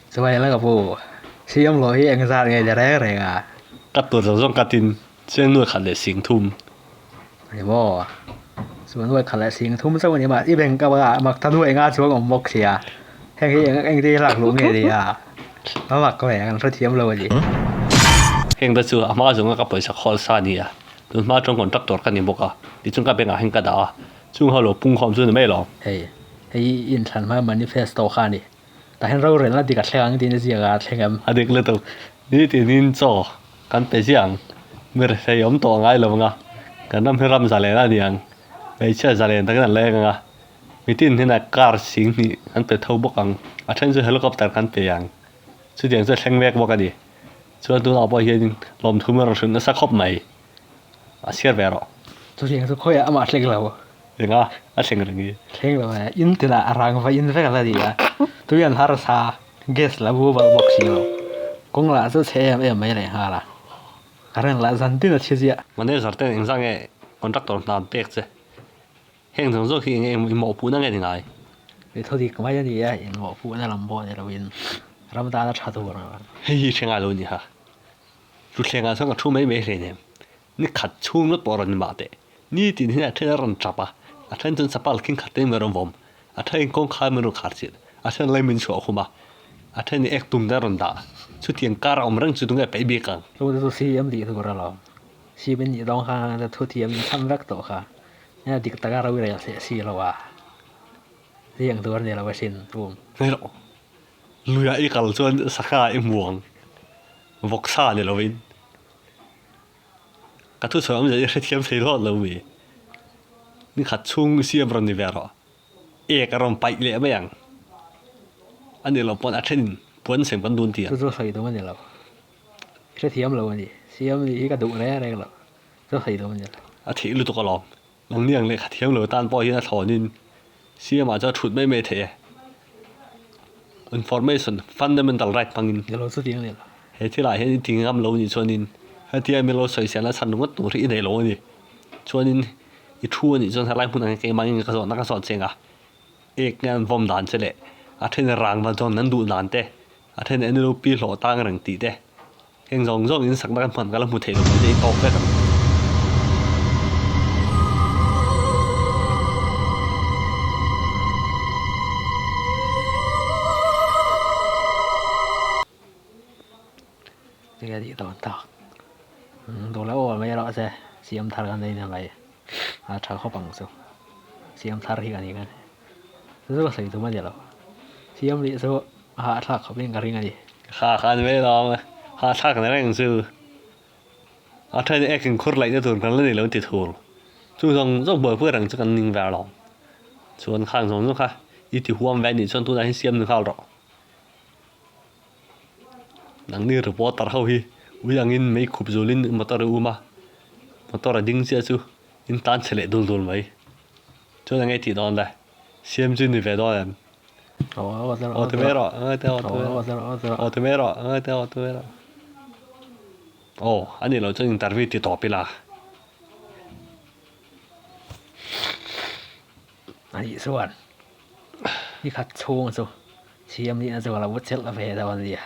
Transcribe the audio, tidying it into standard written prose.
Chuai la ka pu, siam lo hi engzat nge ni reng reng a? Ka tur zawng zawng katin chiang nuai khat leh sing thum. Ni maw? Chuan nuai khat leh sing thum chauh a ni mah, i bank a mak ta nuai nga chuang awm bawk sia. Heng hi eng engti lak luh nge ni a? A mak ve, kan hrethiam lo a ni. Heng te chu a hma zawnga ka pawisa khawl sa a ni a, tun hma chuan contractor ka ni bawk a, tichuan ka bank ah hian ka dah a, chung ho lo pung khawm chu ni mai lo. Hei, hei i inthlan hma manifesto kha a ni. Tah hian rorelna dik a thleng ang tiin a ziak a, a thleng em? A dik lutuk. Nitinin chaw kan pe ziah ang. Mi rethei awm tawh ngai lo anga, kan ram hi ram zalen a ni ang. Hmeichhia zalen takin an leng anga, mitin hian a car sing hnih kan pe tho bawk ang. A then chu helicopter kan pe ang. Chutiang chu a thleng mek bawk a ni. Chuan tunah pawh hianin lawmthu min rawn hrilh nasa khawp mai. A chhiar ve rawh. Chutiang chu khawiah amah thleng lo. Enga? A thleng reng i. Thleng lo e. In tinah a rang va in vek a la ni a. Tui an harsa, gas la bu bal bawk si lo. Kawng lah chu chhe em em mai leh nghal a. Current lah zan tin a chhi ziah. Manager ten engzah nge contractor hna an pek che? Heng zawng zawng hi enge i mawhpuhna nge ni ngai? Hei thu dik mai a ni a, in mawhpuhna lam pawh ni loin ram tana tha tur a ni. Hei hi hre ngai lo a ni ha. Thuthlengah chuan ka thu mai mai hleinem. Ni khat chhung ngawt pawh a rawn ni mah teh. Ni tin hian a then a rawn tap a, a then chuan chapal khing khat te in min rawn vawm, a then in kawngkhar min rawn khar chilh, a then lei min chhuah khum a, a then in ek tum te a rawn dah. Chutiang kar a awm reng chu tunge peih bik ang? Chu chu CM tih tur alawm. CM in nih dawng khan thu thiam in chhan vek tawh kha. Nia dik taka ro i rel theih si lo a. Riang tur a ni lo asin rum. Hei rawh. Luiah i kal chuan sangha i hmu ang. Vawksa ni lovin. Ka thusawi awmzia hi hrethiam thei hlawt lo mi. Ni khat chhung siam rawn ni ve rawh. Ek a rawn paih leh mai ang. A ni lo pawn a thenin puan sem kan dun ti ang. Chu chu sawi tum a ni lo. Hrethiam lo a ni. Siam nih hi ka duh reng reng lo. Chu sawi tum a ni lo. A theih lutuk alawm. Nangni ang lehkha thiam lo tan pawh hian a thlawnin CM ah chuan a thut mai mai theih e. Information fundamental right hmangin. Ni lo chutiang ni lo. He thilah hian i ti ngam lo nih chuanin hetia mi lo sawisel a chhan ringawt tur hi i nei lo a ni. Chuanin i thu a nih chuan helai hmunah hian keimah in ka zawhna ka zawt cheng a, ek nge an vawm dan che leh a then rangva zawn an duh dan te, a then NLUP hlawh tang reng tih te. Heng zawng zawng in sakna kan hman ka la hmu thei lo tih te i tawk vek ang. Enge a tih dawn tak? Duh loh aw mai erawh se siam thar kan nei na mai a tha khawp ang chu siam thar hi ka ni kan chu chu ka sawi tum a ni lo siam rih chu a hahthlak khawp in ka ring a ni. Kha khan ve lo a hahthlak na reng chu a then ek in khur laih na tur kan la nei lo ti thur chu zawng zawng buaipui reng chu kan ning ve alawm chuan khang zawng zawng kha i ti huam ve anih chuan tunah hian siam ni nghal rawh. Nangni reporter ho hi ui angin mei khup zulin motor i um a, motor a ding chiah chu in tan chhe leh dul dul mai. Chuan enge tih dawn le? Siam chu ni ve dawn em? Aw ti mai rawh, aw ti mai rawh, aw ti mai rawh. Aw a nih loh chuan interview ti tawp ila. A nih chuan ni khat chhung chu. Siam nihna chu ka lo chelh ve deuh a nia.